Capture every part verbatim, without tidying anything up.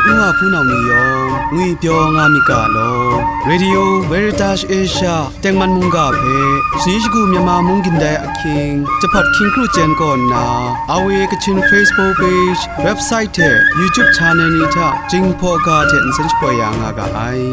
N wa hpunau ni yawng ngwipyaw nga myit ga law. Radio Veritas Asia tengman mungga hpe shani shagu Myanmar mung gindai ahkying, jahpawt hkying kru chyen kaw nna, Awe Kachin Facebook page, website hte YouTube channel ni hta Jinghpaw ga hte nsen shapoi ya nga ga ai.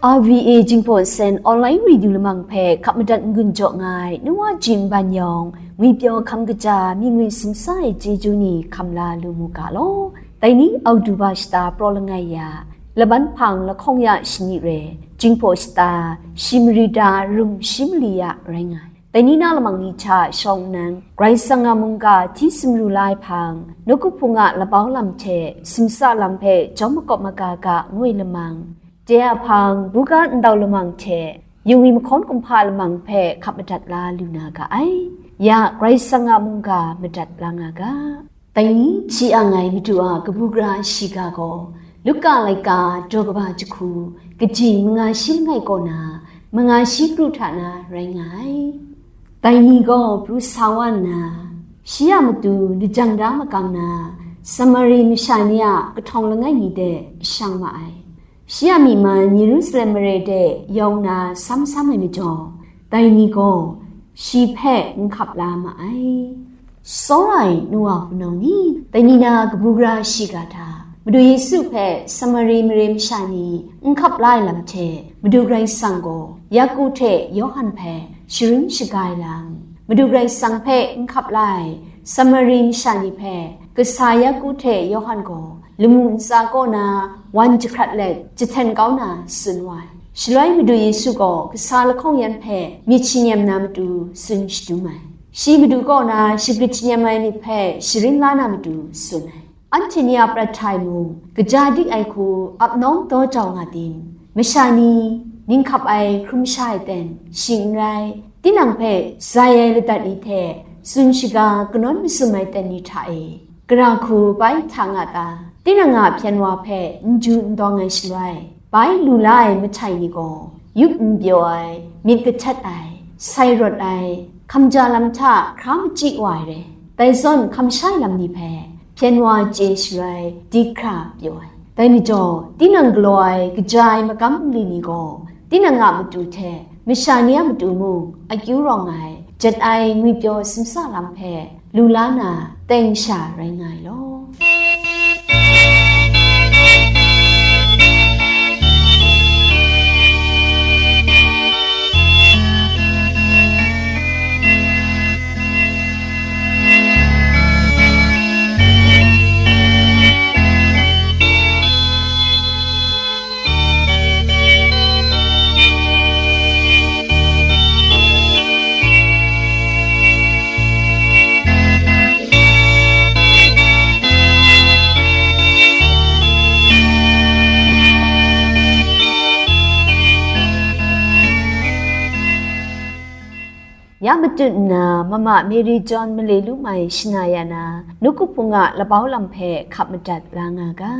R V A Jinghpaw Nsen online radio lamang hpe hkap madat n-gun jaw nga ai, nu wa jin ban yawng, ngwipyaw hkam kaja, mi ngwi sumsa ai chyeju ni hkam la lu mu ga law. Dai ni Oktoba shata praw langai ya, Laban hpang lahkawng ya shani re, Jinghpaw shata, shi mari da rum shi mali ya rai nga ai. Dai ni na lamang ni hta shawng nnan, Karai Kasang a mungga hti sumru la ai hpang, nawku hpung a labau lam hte sumsa lam hpe jawm makawp maga ga ngu ai lamang, dai a hpang, buga ndau lamang hte, yungwi mahkawn kumhpa lamang hpe hkap madat la lu na ga ai. Ya Karai Kasang a mungga madat la nga ga. Dai ni hti ang ai Madu a kabu gara shiga gaw, Luka laika daw kaba jahku, kaji manga shi langai kaw na, manga shi kru hta na rai nga ai. Dai ni gaw pru sa wa nna, shi a matu lajang da makam na, Samari masha ni a kahtawng langai mi de shang ma ai. Shi a myi man Yerusalem mare de yawng na sam sam ai majaw, dai ni gaw shi hpe n hkap la ma ai. Tsawra ai nu wa hpunau ni, dai ni na kabu gara shiga hta, Madu Yesu hpe Samari mare masha ni n hkap la ai lam hte, Madu Karai Kasang gaw Yaku hte Yawhan hpe sharin shaga ai lam, Madu Karai Kasang hpe n hkap la ai Samari masha ni hpe kasa Yaku hte Yawhan gaw lamu ntsa kaw na wan jahkrat let jahten kau na tsun wa ai. Shaloi Madu Yesu gaw kasa lahkawng yan hpe myit shi nyem na matu tsun shadum ai. Shi Madu kaw na shagrit shi nyem ai myit hpe sharin la na matu tsun ai. Anhte ni a prat hta e mung, kaja dik ai hku ap nawng daw jau nga tim? Masha ni, ning hkap ai hkrum sha ai ten, shing n rai, tinang hpe zai ai ladat ni hte tsun shaga kanawn masum ai ten ni hta e, gara hku bai hta nga ta? Tinang a hpyen wa hpe n ju n dawng ai shaloi, bai lu la ai mahtai ni gaw, yup n pyaw ai, myit kahtet ai, sai rawt ai, hkamja lam hta hkra machyi wa ai re. Dai zawn hkam sha ai lam ni hpe, hpyen wa chye shaloi, dik hkra pyaw ai. Dai majaw, tinang galaw ai, kaja ai magam nli ni gaw, tinang a matu hte, masha ni a matu mung, akyu rawng ai, jet ai ngwipyaw simsa lam hpe, lu la na, teng sha rai nga ai law. Ya matut nna, mama Mary John male lu mai shana ya na, nawku hpung a labau lam hpe hkap madat la nga ga.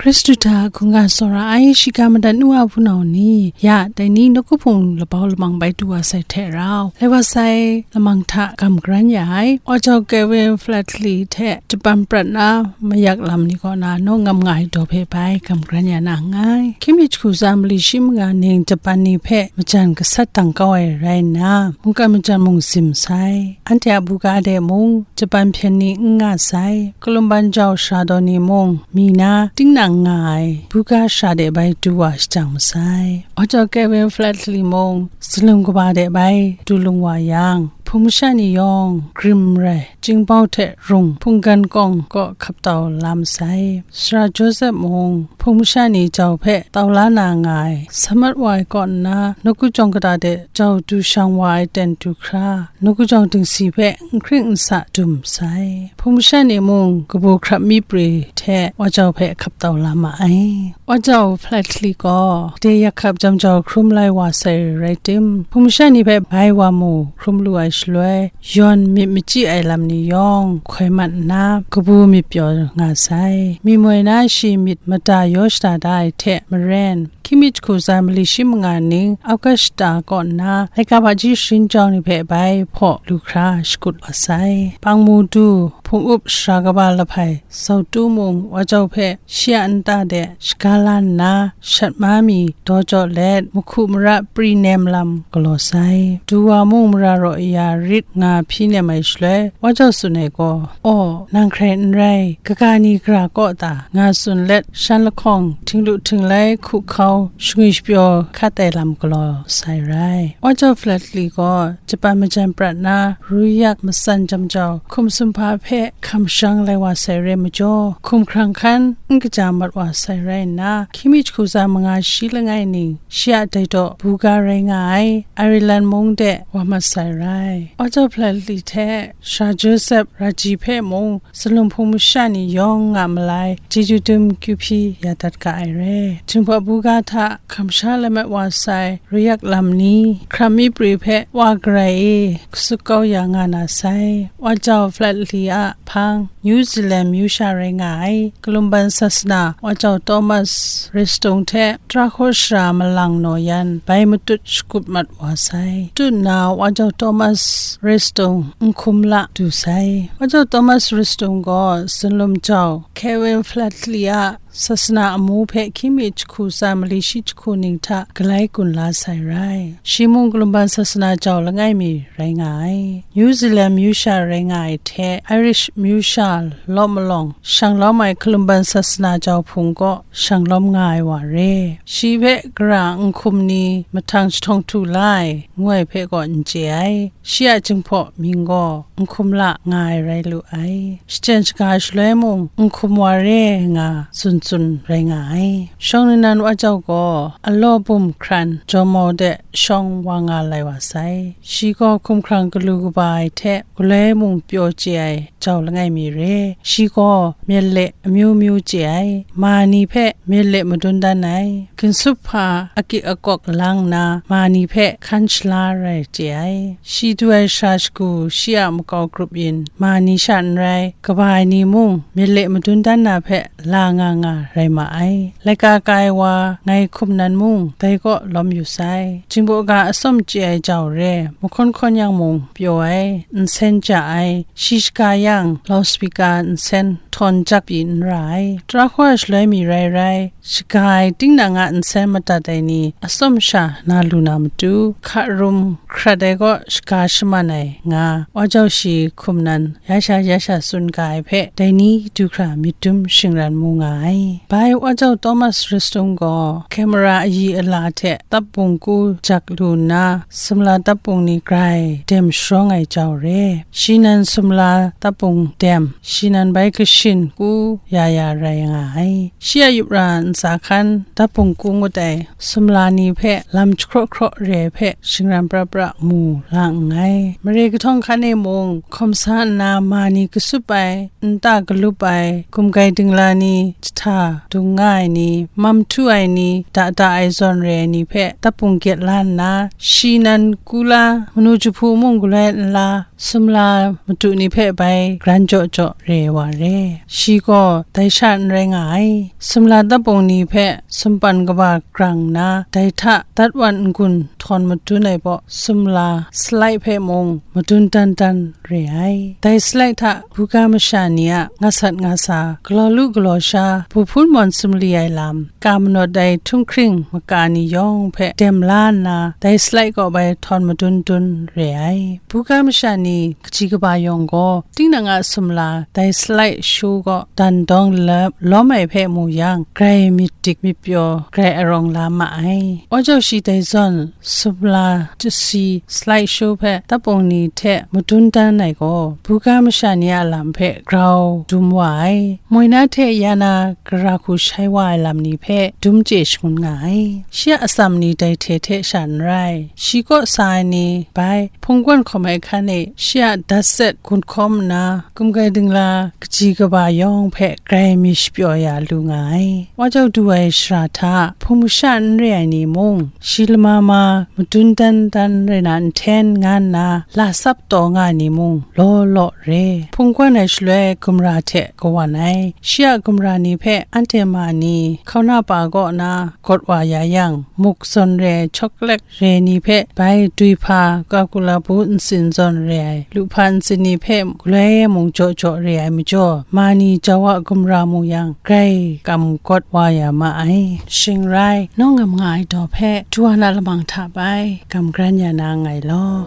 Hkristu hta hkungga tsawra ai, shiga madat nu a hpunau ni, ya, dai ni nawku hpung labau lamang bai du wa sai hte rau, lai wa sai lamang hta gam garan ya ai, Author Kevin Flatley hte Japan prat na mayak lam ni kaw na naw ngam nga ai daw hpe bai gam garan ya na nngai. Hkying mi jahku tsa mali shi manga ning Japan ni hpe majan gasat dang kau ai rai nna, mungkan majan mung sim sai. Anhte a buga de mung, Japan hpyen ni n nga sai, kalum ban jau sara daw ni mung, mi na tinang nga ai, buga sara de bai du wa shajang masai. Author Kevin Flatley mung, zalum kaba de bai du lung wa yang, Hpung masha ni yawng grim rai, chyingbau hte rung hpunggan kawng kaw hkap tau la masai. Sara Josep mung hpung masha ni jau hpe tau la na nga ai, sa mat wa ai kaw nna, nawku jawng kata de jau du shang wa ai ten du hkra, nawku jawng dingsi hpe n hkring n sa dum sai. Hpung masha ni mung kabu hkrap mi pri hte wa jau hpe hkap tau la ma ai. Wa jau Flatly gaw de yak hkap jam jau hkrum lai wa sai rai tim, hpung masha ni hpe bai wa mu hkrum lu ai shaloi, yawn myit machyi ai lam ni yawng hkoi mat nna, kabu myit pyaw nga sai. Myi moi na shi myit mada yaw shada da ai hte maren, hkying mi jahku tsa mali shi manga ning Augusta kaw nna, laika hpaji sharin jau ni hpe bai hpaw lu hkra shakut wa sai. Pang mu du, hpung up shara kaba lahpai, Sautu mung wa jau hpe shi a nta de shaga la nna, shat ma mi daw jaw let, mahku mara pri nem lam galaw sai. Du wa mung mara raw ya rit nga hpyi nem ai shaloi, wa jau tsun ai gaw, "Aw, nang hkrai n rai, kaga ni gara kaw ta?" nga tsun let, shan lahkawng, htinglu htinglai hku hkau, shangwi shapyaw hkat ai lam galaw sai rai. Wa jau Flatly gaw Japan majan prat na, ru yak matsan jam jau, hkum sumhpa hpe hkam shang lai wa sai rai majaw, hkum hkrang hkan n kaja mat wa sai rai nna, hkying mi jahku tsa manga shi langai ning, shi a dai daw buga rai nga ai, Ireland mung de wa mat sai rai. Wa jau Flatly hte Sara Josep Raji hpe mung, Salum hpung masha ni yawng nga malai, chyeju dum kyu hpyi ya dat ga ai re. Jinghpaw buga hta hkam sha lamat wa sai, ru yak lam ni, hkram mi pri hpe wa garai e, kasuk kau ya nga na sai. Wa jau Flatly a hpang, New Zealand myu sha rai nga ai, kalumban sasana wa jau Thomas Restung hte, tara hkaw shara malang naw yan, bai matut shakut mat wa sai. Tut nna, wa jau Thomas Restung n hkum la du sai. Wa jau Thomas Restung gaw Salum jau Kevin Flatly a sasana amu hpe hkying mi jahku tsa mali shi jahku ning hta galai gun la sai rai. Shi mung kalumban sasana jau langai mi rai nga ai. New Zealand myu sha rai nga ai hte, Irish myu sha law malawng shang lawm ai kalumban sasana jau hpung kaw shang lawm nga ai wa re. Shi hpe gara n hkum ni mahtang jahtawng htu la ai, ngu ai hpe gaw n chye ai. Shi a Jinghpaw mying gaw n hkum la nga ai rai lu ai. Shachyen shaga shaloi mung n hkum wa re nga tsun tsun rai nga ai. Shawng nnan wa jau gaw alaw bum hkran jawmau de shawng wa nga lai wa sai. Shi gaw hkum hkrang galu kaba ai hte galoi mung pyaw chye ai jau langai mi re. Shi gaw myit le amyu myu chye ai, ma ni hpe myit le madun dan ai, ginsup hpa akik akawk lang nna, ma ni hpe hkan shala rai chye ai. Shi du ai shara shagu shi a makau grup yin, ma ni sha n rai, kaba ai ni mung myit le madun dan na hpe la nga nga rai ma ai. Laika ka ai wa ngai hkum nan mung dai kaw lawm yu sai. Jingbaw ga atsawm chye ai jau re, mahkawn hkawn yang mung pyaw ai, nsen ja ai, shi shaga yang loudspeaker nsen htawn jak pyi n ra ai. Tara hkaw shaloi mi rai rai, shaga ai tinang a nsen madat ai ni atsawm sha na lu na matu, hka rum hkrat ai kaw shaga shaman ai nga, wa jau shi hkum nan ya sha ya sha tsun ga ai hpe, dai ni du hkra myit dum shingran mu nga ai. Bai wa jau Thomas Restung gaw camera ayi ala hte tapbung ku jak lu nna, sumla tapbung ni grai dem sharawng ai jau re. Shi nan sumla tapbung dem, shi nan bai kashin ku ya ya rai nga ai. Shi a yup ra ntsa hkan tapbung ku ngut ai sumla ni hpe lam jahkraw hkraw re ai hpe shingran pra pra mu la nngai. Mare kahtawng hkan e mung, hkawm sa nna ma ni kasup ai, nta galup ai, gumgai dingla ni, jahta dung nga ai ni, mam htu ai ni, da da ai zawn re ai ni hpe tapbung gyet la nna, shi nan ku la, manu jahpu mung galoi nla, sumla madu ni hpe bai gran jaw jaw re wa re. Shi gaw dai sha n rai nga ai. Sumla tapbung ni hpe sumpan kaba grang nna, dai hta datwan n-gun htawn madun ai baw, sumla slide hpe mung madun dan dan re ai. Dai slide hta buga masha ni a nga sat nga sa, galaw lu galaw sha, bu hpun mawn sumli ai lam, ka manawt ai htunghkring maka ni yawng hpe dem la nna, dai slide kaw bai htawn madun dun re ai. Buga masha ni kaji kaba yawng gaw, tinang a sumla dai slide show kaw dan dawng lap lawm ai hpe mu yang, grai myit dik myit pyaw, grai arawng la ma ai. Wa jau shi dai zawn, sumla chasi slide show hpe tapung ni hte madun dan ai gaw, buga masha ni a lam hpe grau dum wa ai. Moi na hte ya na gara hku shai wa ai lam ni hpe dum chye shangun nga ai. Shi a atsam ni dai hte hte sha n rai. Shi kaw sa ai ni bai, hpunggawn hkawm ai hkan e shi a dat set gun hkawm nna, gumgai dingla kaji kaba yawng hpe grai mi shapyaw ya lu nga ai. Wa jau du ai shara hta, hpung masha n re ai ni mung, shi lama ma madun dan dan rai na nhten nga nna, la sap taw nga ai ni mung, law law re. Hpunggawn ai shaloi gumra hte kawan ai. Shi a gumra ni hpe anhte ma ni hkauna pa kaw na gawt wa ya yang, muk zawn re ai chocolate re ni hpe bai duihpa kakula bu ntsin zawn re ai, luhpa ntsin ni hpe galoi e mung jaw jaw re ai majaw, ma ni jau a gumra mu yang, grai kam gawt wa ya ma ai. Shing rai, nawng ngam nga ai daw hpe, Joanna lamang hta bai, kam kran ya na nngai law.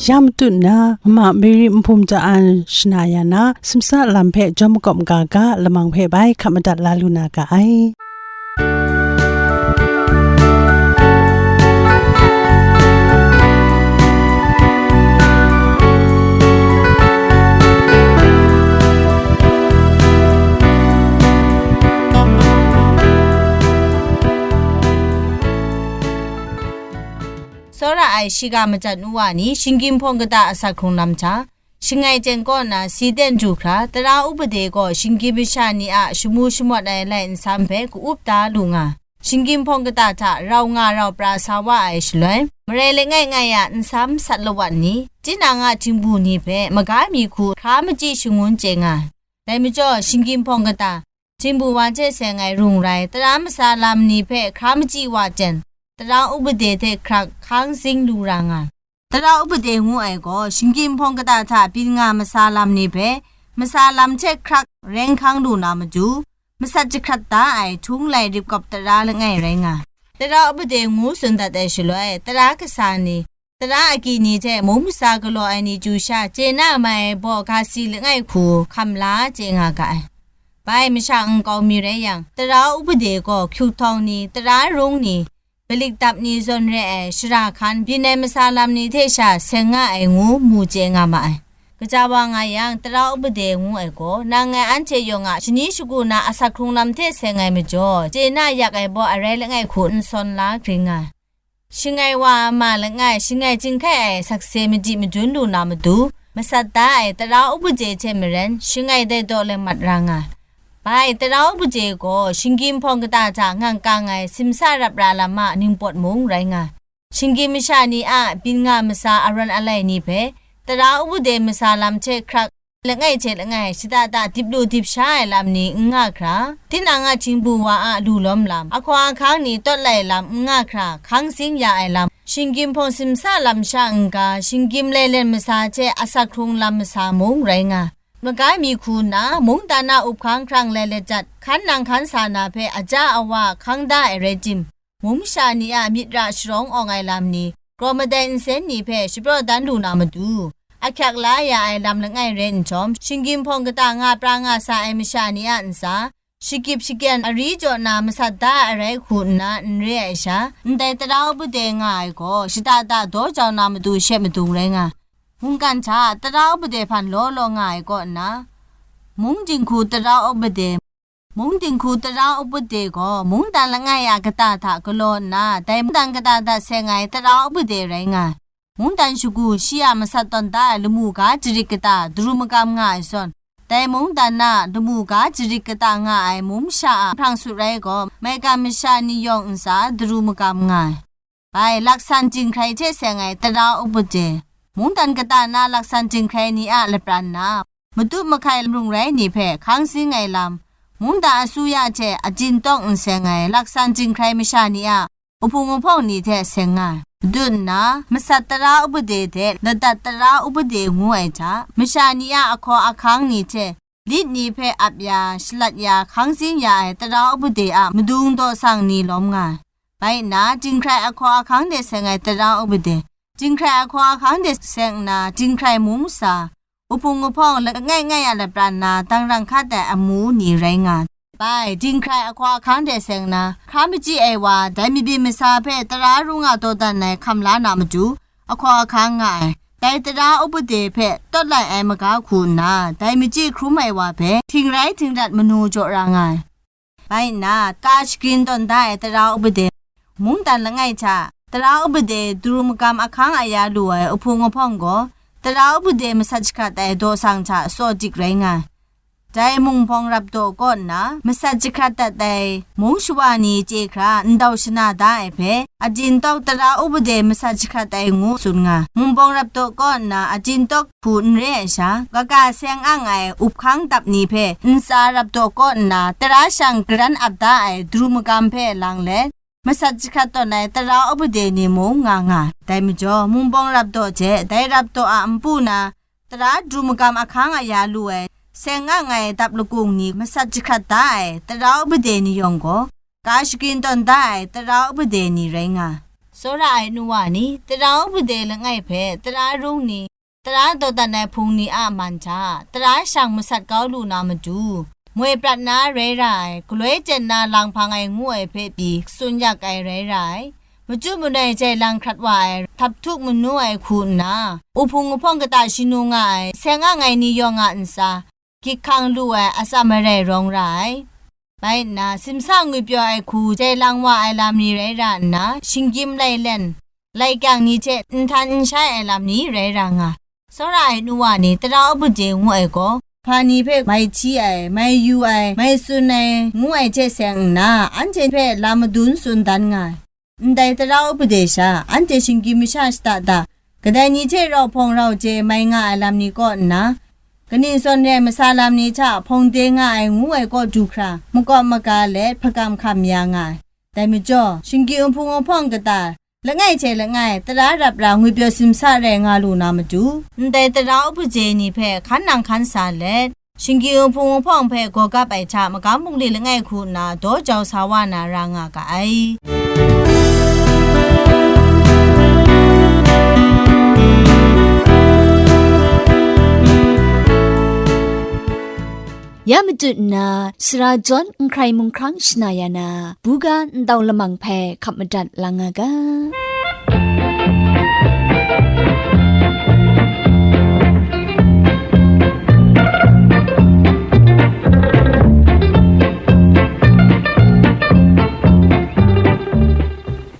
Ya matut nna, mama Mary nbum ta an shana ya na, simsa lam hpe jawm makawp maga ga, lamang hpe bai hkap madat la lu na ga ai. Tsawra ai shiga majan nu wa ni, shinggyim hpawng kata asak hkrung lam hta, shangai chyeng kaw na si ten du hkra, tara upade gaw shinggyim masha ni a shamu shamawt ai lai nsam hpe ka-up da lu nga, shinggyim hpawng kata hta rau nga rau pra sa wa ai shaloi, marai langai ngai a nsam sat lawat ni, tinang a htingbu ni hpe maga mi hku hkra machyi shangun chye nga ai. Dai majaw, shinggyim hpawng kata, htingbu wa hte seng ai rung rai, tara masa lam ni hpe hkra machyi wa jen, tara upade hte hkrak hkang zing lu ra nga ai. Tara upade ngu ai gaw, shinggyim hpawng kata hta byin nga masa lam ni hpe, masa lam hte hkrak reng hkang lu na matu, masat jahkrat da ai htung lai rip kawp tara langai rai nga ai. Tara upade ngu tsun dat ai shaloi, tara kasa ni, tara agyi ni hte mung masa galaw ai ni chyu sha chye na mai ai baw ga si langai hku hkam la chye nga ga ai. Bai masha nkau mi rai yang, tara upade gaw hkyuk htawng ni, tara rung ni, galik dap ni zawn re ai shara hkan byin ai masa lam ni hte sha seng nga ai ngu mu chye nga ma ai. Kaja wa nga yang, tara upade ngu ai gaw, nang ngai anhte yawng a shani shagu na asak hkrung lam hte seng ai majaw, chye na yak ai baw arai langai hku n sawn la gring nga ai. Shangai wa a ma langai, shangai chyinghkai ai sakse madi madun lu na matu, masat da ai tara upade hte maren, shangai dai daw let mat ra nga ai. Bai, tara upade gaw, shinggyim hpawng kata hta ngang kang ai simsa rap ra lam a ningpawt mung rai nga ai. Shinggyim masha ni a byin nga masa arawn alai ni hpe, tara upade masa lam hte hkrak, langai hte langai, shada da dip lu dip sha ai lam ni n nga hkra, tinang a htingbu wa a lu lawm lam, ahkaw ahkang ni tawt lai lam n nga hkra, hkang zing ya ai lam, shinggyim hpawng simsa lam sha n-ga, shinggyim lailen masa hte asak hkrung lam masa mung rai nga, maga mi hku nna, mungdan a up hkang hkrang lai lajat, hkan nang hkan sa na hpe aja awa hkang da ai rai tim, mung masha ni a myit ra sharawng awng ai lam ni, kraw madai nsen ni hpe shapraw dan lu na matu, ahkyak la ya ai lam langai rai nhtawm, shinggyim hpawng kata nga pra nga sa ai masha ni a ntsa, shakip shakyen ari jaw na masat da ai arai hku nna n re ai sha, ndai tara upade nga ai gaw, shada da daw jau na matu she madung rai nga, mungkan hta tara upade hpan law law nga ai kaw nna, mung dinghku tara upade, mung dinghku tara upade gaw, mungdan langai a kata hta galaw nna, dai mungdan kata hta seng ai tara upade rai nga ai. Mungdan shagu shi a masat tawn da ai lamu ga jarit kata daru magam nga ai zawn, dai mungdan na lamu ga jarit kata nga ai mung masha a hprang sut rai gaw, maigan masha ni yawng ntsa daru magam nga ai. Bai, laksan jinghkrai hte seng ai tara upade, mungdan kata na laksan jinghkrai ni a lapran na, matup mahkai rung rai ni hpe hkang zing ai lam, mungdan asuya hte atin tawng n seng ai laksan jinghkrai masha ni a uhpung uhpawng ni hte seng nga ai. Dun nna, masat tara upade hte ladat tara upade ngu ai hta, masha ni a ahkaw ahkang ni hte, lit ni hpe ap ya, shalat ya, hkang zing ya ai tara upade a madung daw sang ni lawm nga ai. Bai nna, Jinghkrai ahkaw ahkang de seng ai tara upade, Jinghkrai ahkaw ahkang de seng nna, Jinghkrai mung masa, uhpung uhpawng langai ngai a lapran na, dangrang hkat ai amu ni rai nga ai. Bai, Jinghkrai ahkaw ahkang de seng na, hkra machyi ai wa, dai mabyin masa hpe tara rung a dawdan ai hkam la na matu, ahkaw ahkang nga ai. Dai tara upade hpe tawt lai ai maga hku nna, dai machyi hkrum ai wa hpe, htingrai htingrat manu jaw ra nga ai. Bai nna, ka shagrin tawn da ai tara upade, mungdan langai hta, tara upade duru magam ahkang aya lu ai uhpung uhpawng gaw, tara upade masat jahkrat ai daw sang hta tsaw dik rai nga ai. Dai mung bawng rap daw kaw nna, masat jahkrat dat ai mung shawa ni chye hkra ndau shana da ai hpe, adin tawk tara upade masat jahkrat ai ngu tsun nga. Mung bawng rap daw kaw nna, adin tawk hku n re ai sha, kaga seng ang ai up hkang dap ni hpe ntsa rap daw kaw nna, tara shang garan ap da ai duru magam hpe lang let, masat jahkrat tawn ai tara upade ni mung nga nga. Dai majaw, mung bawng rap daw hte dai rap daw a npu na, tara duru magam ahkang aya lu ai, seng ang ai dap lakung ni masat jahkrat da ai tara upade ni yawng gaw, ka shagrin tawn da ai tara upade ni rai nga. Tsawra ai nu wa ni, tara upade langai hpe tara rung ni, tara dawdan ai hpung ni a man hta, tara shang masat kau lu na matu, moi prat na rai ra ai, galoi chyen na lang hpang ai ngu ai hpe pyi tsun yak ai rai ra ai, machyu manoi jai lang hkrat wa ai, htap htuk manu ai hku nna, uhpung uhpawng kata shanu nga ai, seng ang ai ni yawng a ntsa, gyit hkang lu ai atsam marai rawng ra ai. Bai nna, simsa ngwipyaw ai hku jai lang wa ai lam ni rai ra nna, shinggyim lai len, lai kyang ni hte nhtan n shai ai lam ni rai ra nga. Tsawra ai nu wa ni, tara upade ngu ai gaw, hpa ni hpe mai hti ai, mai yu ai, mai tsun ai, ngu ai hte seng nna, anhte hpe lam madun tsun dan nga ai. Ndai tara upade sha, anhte shinggyim masha shada da, kadai ni hte rau hpawng rau je mai nga ai lam ni kaw nna, kaning zawn re ai masa lam ni hta hpawng de nga ai ngu ai kaw du hkra, makawp maga let hpakam hkam ya nga ai. Dai majaw, shinggyim uhpung uhpawng kata, langai hte langai, tara rap ra ngwipyaw simsa rai nga lu na matu, ndai tara upade ni hpe hkan nang hkan sa let, shinggyim uhpung uhpawng hpe gaw gap ai hta, magam bungli langai hku nna daw jau sa wa na ra nga ga ai. Ya matut nna, sara jawn n hkrai mung hkrang shana ya na, buga ndau lamang hpe hkap madat lang nga ga.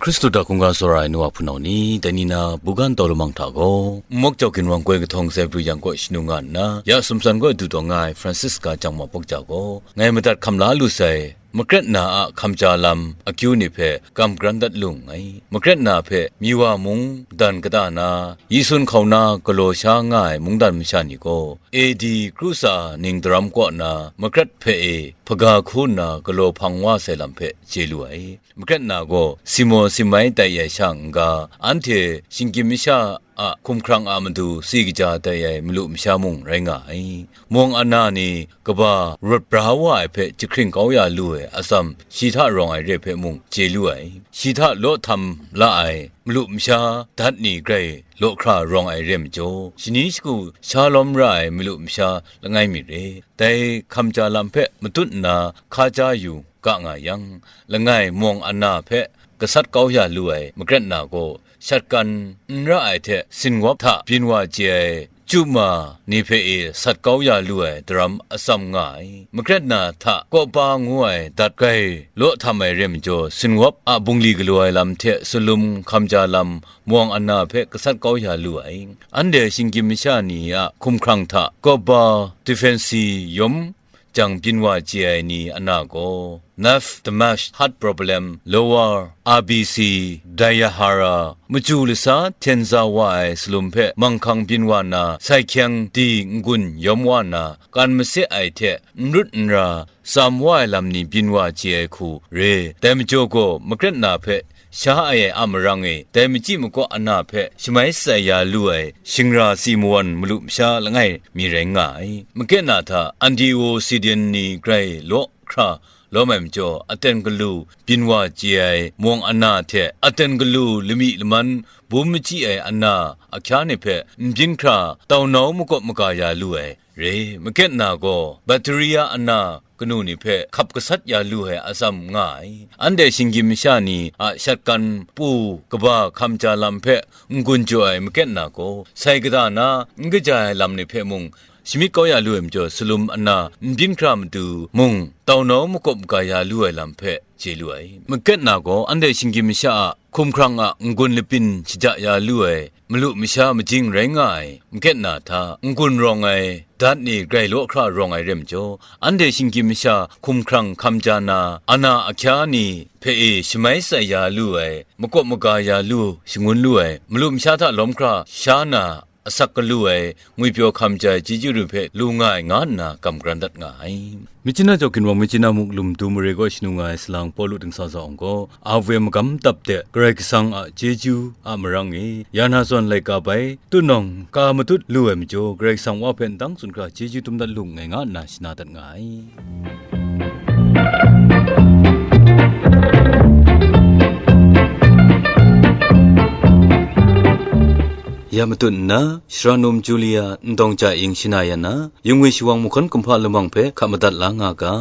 Hkristu hta hkungga tsawra ai nu wa hpunau ni, dai ni na buga ndau lamang hta gaw, Nmawk Jau Ginwang Koi kahtawng Zebru yang kaw shanu nga nna, ya sumsan kaw du taw nga ai Francisca Jangma Bawk Ja gaw, ngai madat hkam la lu sai, makret na a hkamja lam akyu ni hpe kam gran dat lu nngai. Makret na hpe Miwa mungdan kata na, Yisun hkauna galaw sha nga ai mungdan masha ni gaw, A D kru tsa ning daram kaw na makret hpe e hpaga hku nna galaw hpang wa sai lam hpe chye lu ai. Makret na gaw, simo simai tai ai sha n-ga, anhte shinggyim masha a hkumhkrang a matu si kaja tai ai malu masha mung rai nga ai. Mawng ana ni kaba rawt bra wa ai hpe jahkring kau ya lu ai atsam, shi hta rawng ai re hpe mung chye lu ai. Shi hta law htam la ai malu masha dat ni grai law hkra rawng ai re majaw, shani shagu sha lawm ra ai malu masha langai mi re. Dai hkamja lam hpe matut nna hka ja yu ga nga yang, langai mawng ana hpe gasat kau ya lu ai makret na gaw, shatkan n ra ai hte sinwap hta byin wa chye ai chyu ma ni hpe e sat kau ya lu ai daram atsam nga ai. Makret na hta kawpa ngu ai dat grai law htam ai re majaw, sinwap a bungli galaw ai lam hte salum hkamja lam mawng ana hpe gasat kau ya lu ai. Anhte shinggyim masha ni a hkumhkrang hta kawpa defensi yawm jang byin wa chye ai ni ana gaw, Naf Damash Heart Problem, Lower R B C Dayahara, machyu lasa hten za wa ai salum hpe manghkang byin wa na, sai hkyeng di n-gun yawm wa na, kan mase ai hte n rut n ra, tsam wa ai lam ni byin wa chye ai hku re. Dai majaw gaw, makret na hpe sha ai a marang e, dai machyi makaw ana hpe shamai shatsai ya lu ai shingra si mawan malu masha langai mi rai nga ai. Maket na hta Antiochus ni grai law hkra lawm ai majaw, aten galu byin wa chye ai mawng ana hte aten galu lami laman bum machyi ai ana ahkya ni hpe n byin hkra taunau makawp maga ya lu ai re. Maket na gaw Bakteria ana kanu ni hpe hkap gasat ya lu ai atsam nga ai. Anhte shinggyim masha ni a shatgan pu kaba hkam ja lam hpe n-gun jaw ai maket na gaw, sai kata na n kaja ai lam ni hpe mung shamyit kau ya lu ai majaw, salum ana n byin hkra matu mung, taunau makawp maga ya lu ai lam hpe chye lu ai. Maket na gaw, anhte shinggyim masha a hkumhkrang a n-gun labyin shaja ya lu ai malu masha majing rai nga ai. Maket na hta, n-gun rawng ai dat ni grai law hkra rawng ai re majaw, anhte shinggyim masha hkumhkrang hkam ja na, ana ahkya ni hpe e shamai shatsai ya lu ai, makawp maga ya lu, shangun lu ai, malu masha hta lawm hkra sha na, asak galu ai, ngwipyaw hkam ja ai chyeju ni hpe lu nga ai, nga nna kam garan dat nga ai. Machyin a jaw ginwang, machyin a muk lum du mare kaw shanu nga ai salang Pawlu dingsa zawn gaw, a we magam dap de Karai Kasang a chyeju a marang e, ya na zawn laika bai, tutnawng ka matut lu ai majaw, Karai Kasang Wa hpe ndang tsun hkra chyeju dum dat lu nngai, nga nna shana dat nga ai. Ya matut nna, Shara num Julia Ndawng Ja Ing shana ya na, yungwi shawang mahkawn kumhpa lamang hpe hka madat la nga ga.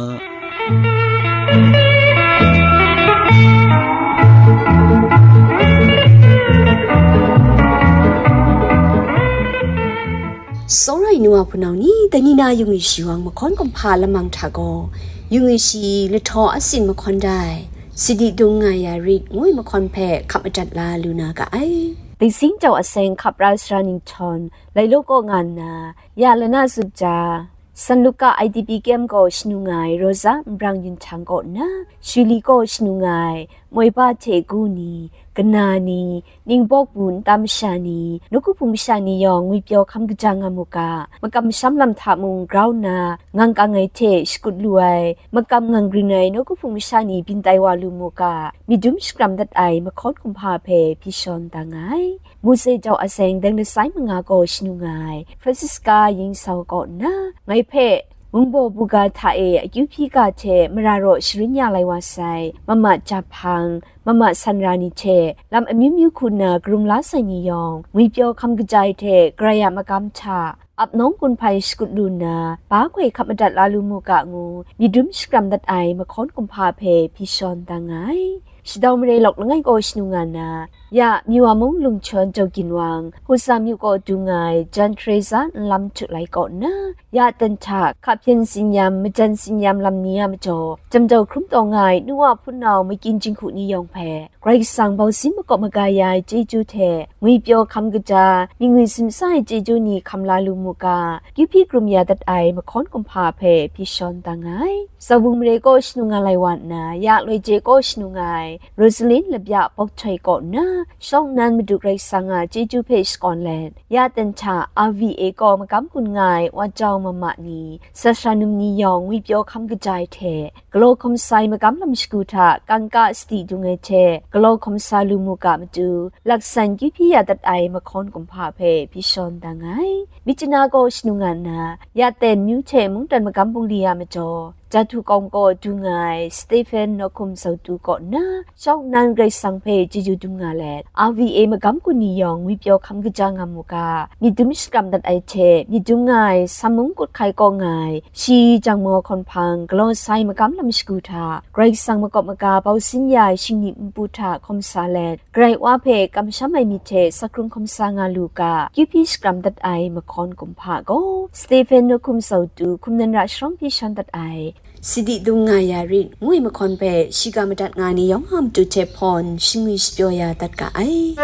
Sawrai nu a hpunau ni, dai ni na yungwi shawang mahkawn kumhpa lamang hta gaw, yungwi shi lahtaw asin mahkawn dai, sadi dung nga ya rit ngoi mahkawn hpe hkap madat la lu na ga ai. Daising jau aseng hkap ra sara ninghtawm, lai law kaw nga nna, ya lana zup ja, San Luka I D P kem gaw shanu nga ai Rosa nbrang yun htang kaw nna, Shuli gaw shanu nga ai moi ba hte gu ni, kana ni, ningbawk bu nta masha ni, nawku hpung masha ni yawng ngwipyaw hkam kaja nga mu ga, makam masham lam hta mung grau nna, ngang kang ai hte shakut lu ai, makam ngang grin ai nawku hpung masha ni byin tai wa lu mu ga, myit dum shakram dat ai mahkawn kumhpa hpe hpyi shawn da nga ai. Mose jau aseng deng lasai manga gaw shanu nga ai Francisca Yingsau kaw nna, ngai hpe mungbaw buga hta e akyu hpyi ga hte mara raw sharin ya lai wa sai, mama jahpang, mama sanra ni hte lam amyu myu hku nna karum la sai ni yawng, ngwipyaw hkam kaja ai hte Karai a magam hta, ap nawng gun hpai shakut lu nna, ba hkoi hkap madat la lu mu ga ngu, myit dum shakram dat ai mahkawn kumhpa hpe hpyi shawn da nga ai. Shadau mare lawk langai gaw shanu nga nna, ya Myu a mung lungchawn jau ginwang, Husa myu kaw du nga ai Jan Teresa nlam htu lai kaw nna, ya ten hta hka hpyen tsin-yam, majan tsin-yam lam ni a majaw, jam jau hkrum taw nga ai nu a hpunau makyin jinghku ni yawng hpe, Karai Kasang bausin makawp maga ya ai chyeju hte, ngwipyaw hkam kaja, myit ngwi simsa ai chyeju ni hkam la lu mu ga, kyu hpyi karum ya dat ai mahkawn kumhpa hpe hpyi shawn da nga ai. Zaubung mare kaw shanu nga lai wa nna, ya loi je kaw shanu nga ai Rosalin Labya Bawk Htoi kaw nna, shawng nnan Madu Karai Kasang a chyeju hpe shakawn let, ya ten hta R V A kaw magam gun nga ai Wa Jau Mama ni, sasara num ni yawng ngwipyaw hkam kaja ai hte, galaw hkawm sa ai magam lam shagu hta kangka sadi dung ai hte galaw hkawm sa lu mu ga matu, laksan kyu hpyi ya dat ai mahkawn kumhpa hpe hpyi shawn da nga ai. Myitkyina gaw shanu nga nna, ya ten myu hte mungdan magam bungli a majaw, Jahtu kawng kaw du nga ai Stephen Nawhkum Zautu kaw nna, shawng nnan Karai Kasang hpe chyeju dum nga let, R V A magam gun ni yawng ngwipyaw hkam kaja nga mu ga, myit dum shakram dat ai hte myit dum nga ai Sammung Kut Hkai kaw nga ai, shi jangmaw hkawn hpang galaw sai magam lam shagu hta, Karai Kasang makawp maga bau sin ya ai shingni npu hta hkawm sa let, Karai Wa hpe kamsham ai myit hte sakrung hkawm sa nga lu ga, kyu hpyi shakram dat ai mahkawn kumhpa gaw, Stephen Nawhkum Zautu hkum nan ra sharawng hpyi shawn dat ai, sadi dung nga ya rit, ngwi mahkawn hpe shiga madat nga ni yawng a matu hte hpawn shingwi shapyaw ya dat ga ai.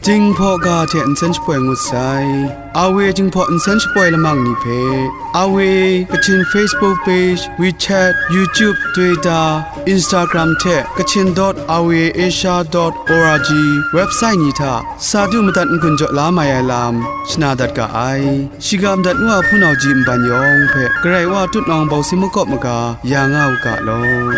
Jinghpaw ga hte nsen shapoi ngut sai. Awe Jinghpaw nsen shapoi lamang ni hpe, Awe Kachin Facebook page, WeChat, YouTube, Twitter, Instagram hte Kachin dot awe asia dot org website ni hta sa du madat n-gun jaw la mai ai lam shana dat ga ai. Shiga madat nu a hpunau ji nban yawng hpe Karai Wa tutnawng bawsi makawp maga ya nga u ga law.